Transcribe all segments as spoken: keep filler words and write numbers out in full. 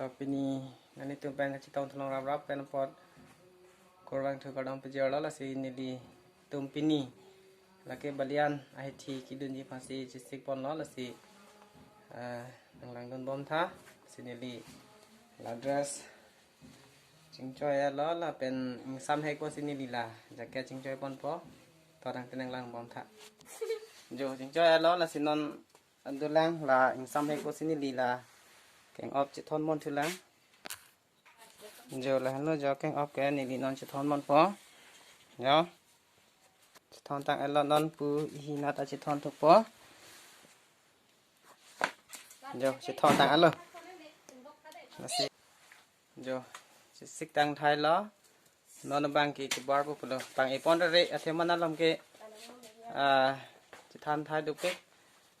Pini nanglitum pen kachetong thelong rap rap pen apot kurvangthu kardom pajirlo, lasi nelitum pini lake balian ahithi kedunji aphansi chesik ponlo, lasi, eh, nanglangdun bom tha. Si neli la dress chingchoi-etlo lapen ingsam hekpo si neli la jacket chingchoi ponpo. To tangte nanglang bom tha. Jo, chingchoi-etlo, lasi non dolang, la ingsam hekpo si neli la keng-op chethon mon thulang. Jo, lahenlo jo, keng-op ke neli non chethon ponpo. Jo. Chethon tang-etlo, non pu ihi nat ta chethon thukpo. Jo, chethon tang-etlo. Lasi. Jo, chesik tang thailo. Non abang ke kebarpo pulo. Pang-e pon rere, athema malom ke, ah, chethan thai dopik.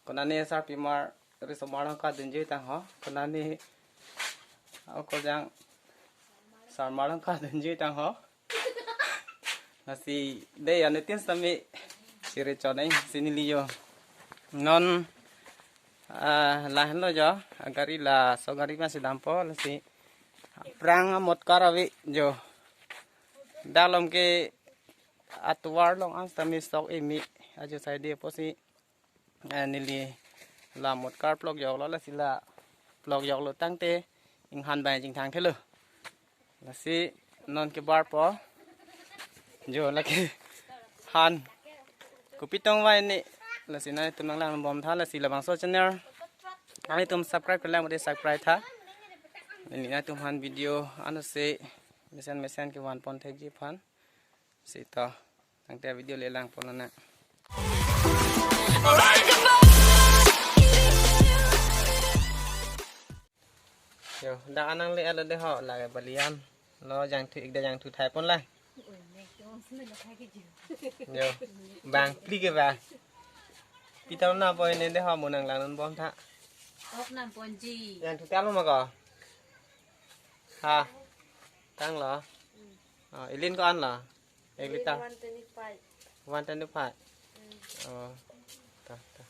Konane sarpimar, risomar along kadunji tang ho. Konane okorjang sarmar along kadunji tang ho. Lasi dei, ane tin sami siri chonai si neli jo. Non, ah, lahenlo jo, agari laso gari ma si dampo, lasi aphrang amotkar ave jo. Dak malom ke atovar along an sami sok imi ajo saide apotsi, eh, neli la motkar plok joklo, lasi la plok joklo tangte inghan bang chingthang thelo. Lasi non kebarpo. Jo, lake han kopi tong vai ne. Lasi nanglitum nanglang bom tha, lasi labangso channel nanglitum subscribe kelang mate subscribe tha. Neli nanglitum aphan video anose mesen mesen kevan pon thekji aphan. Si to, tangte video le lang pon nang. Jo, dak anang le alo de ho, lake balian lo, jangthu ik da, jangthu thai pon la. Jo, bang phli ke ba. Pi ta nangpon ne de ho, mo nanglangdun bom tha. Ok, nangponji. Jangthu tanglo ma ko? Ha. Tanglo. Ah, ilin ko-an lo? Ek liter? One twenty-five. One twenty-five? Hmm. Oh. Ta, ta.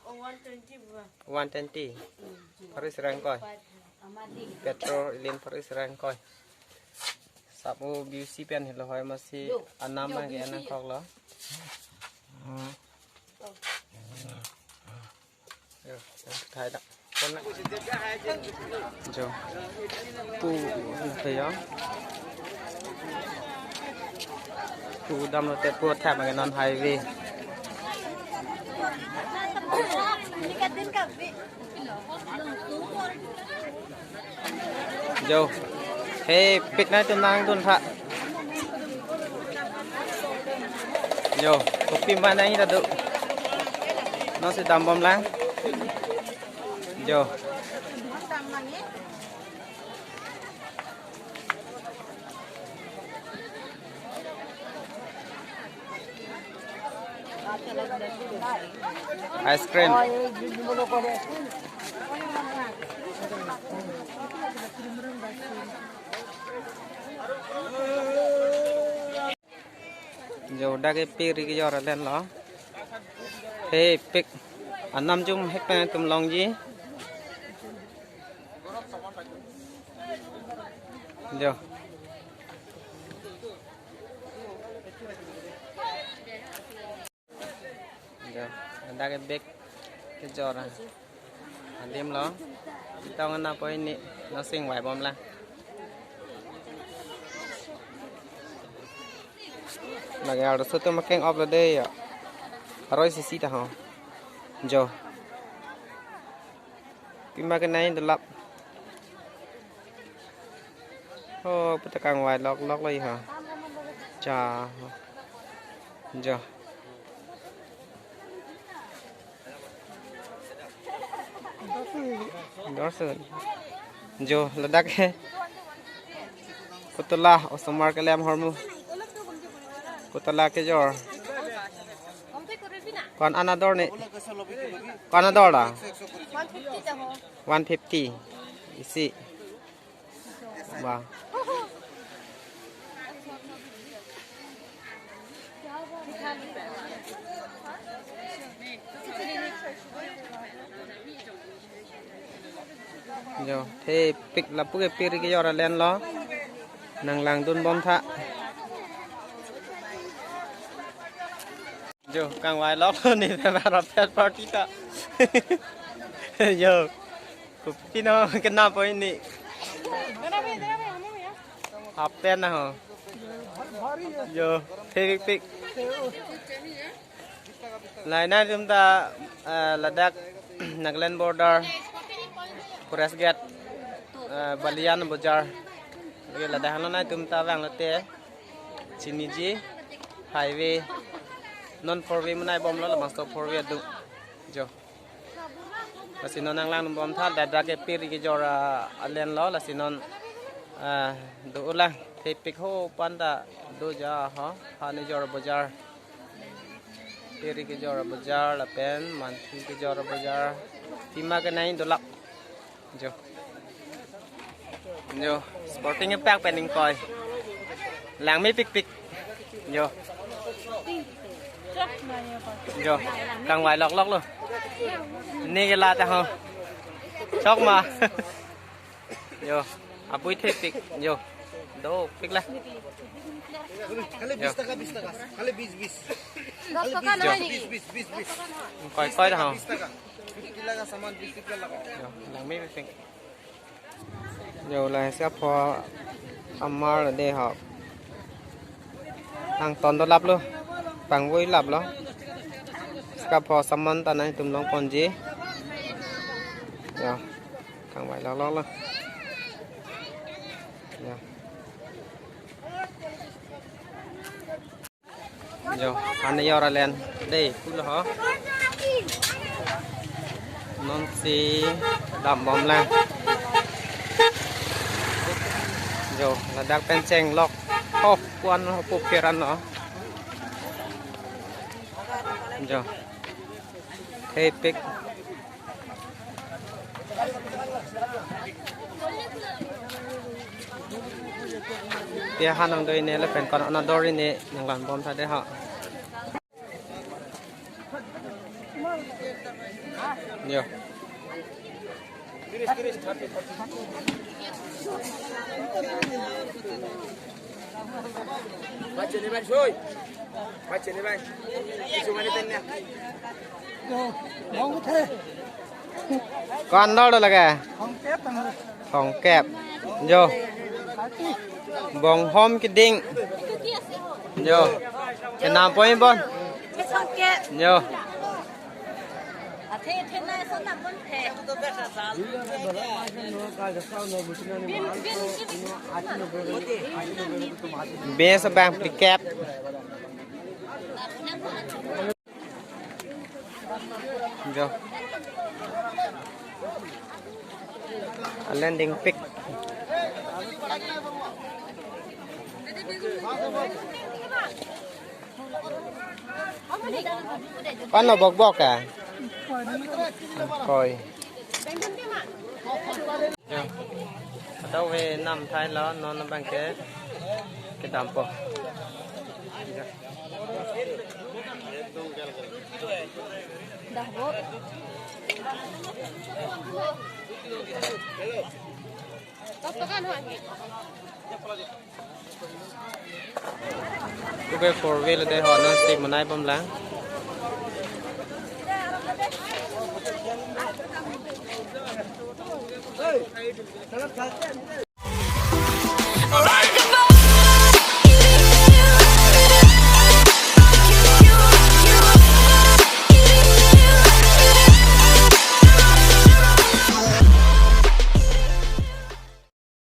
Oh, one twenty ba? One twenty. Hmm. Pharis rang koi. Amati. Petrol ilin pharis rang koi. Sap o B U C pen helo hoi, masi anam ke anam kok lo. Hmm. Oh. Jo, thai dak. Pon na. Jo. Pu, pu ya. Pu damlo te pu thap ma non highway. Jo. Hei, pik nangtum nangdun tha. Jo, kopi ma nangji ta do. Non si dam bom lang. Jo. Ice cream. Jo, dak ke pik ri kejor alen lo. Hei, pik. Anam jum hek pen tum longji. Jo. Jo, dak ke bag kejor adim lo. Tong na poi ne, non sing vai bom lang. Lake arloso atum akeng-op lo de ya. Aroi sisi ta ho. Jo. Pima kenai dolap. Oh, pu ta kangvai lok lok lo ha. Cha. Jo. Dorsun. Jo, ladak he. Putola, osomar kelem ahormu. Putola kejor. Ko-an ador ne? Ko-an ador la? One fifty. Isi. Ba. Jo, thepik lapu ke piri kejor alen lo. Nang langdun bom tha. Jo, kangvai lok lo ne, pema ro pet party ta. Jo, kopi no kena po ne. Half pant na ho. Jo, thepikpik. Lahai nangtum ta, eh, ladak Nagaland border, Forest Gate, eh, Balian Bazar. Oke, ladak hano nangtum ta vanglote chiniji, highway non four way menai bomlo, labangso four way adu. Jo. Lasi non nang langdun bom tha, ladak ke piri kejor, ah, alen lo, lasi non, ah, do ulang. Thepik ho panta do ja ho, ha nejor bazar. Piri kejor bazar lapen manthi kejor bazar. Pima kenai dolak. Jo. Jo, sporting epak pen ingkoi. Langmepikpik. Jo. Jo, kangvai lok lok lo. Ne ke la ta ho. Chok ma. Jo, apui thepik. Jo. Dopik la. Kali Jo. Bis taka, bis taka. Kali bis, bis. Dos taka Kali bis, nohoi bis, niki? Bis, bis, bis. Koi, koi dah. Bis taka. Fifty laga saman, bis taka laga. Jo, langmepik. Jo, lahai sika pho amar de ho. Nangton dolap lo. Pangvoi lap lo. Sika pho saman ta nangtum longponji. Jo. Kangvai lok lok lo. Jo. Jo, ha nejor alen. Dei, pulo ho. Non si dam bom lang. Jo, ladak pen chenglok. Oh, kuan ho pu piran no. Jo. Thepik. Pia hanang doi ne lapen kon anador ne nang langdun bom tha de ha. Jo. Baca ni, Bang, soy. Baca ni, Bang. Isu mana tanya? Kon dol laga? Thomkep. Jo. Bonghom keding. Jo. Kenam point bon. Jo. Bes abang phlikep. Jo. Landing pik. Pan lo bok bok ah? Koi. Jo. Atau we nam thai lo non abang ke kedam po. Jo. Dah, Bu. Oke, four wheel de ho non stick menai pemlang.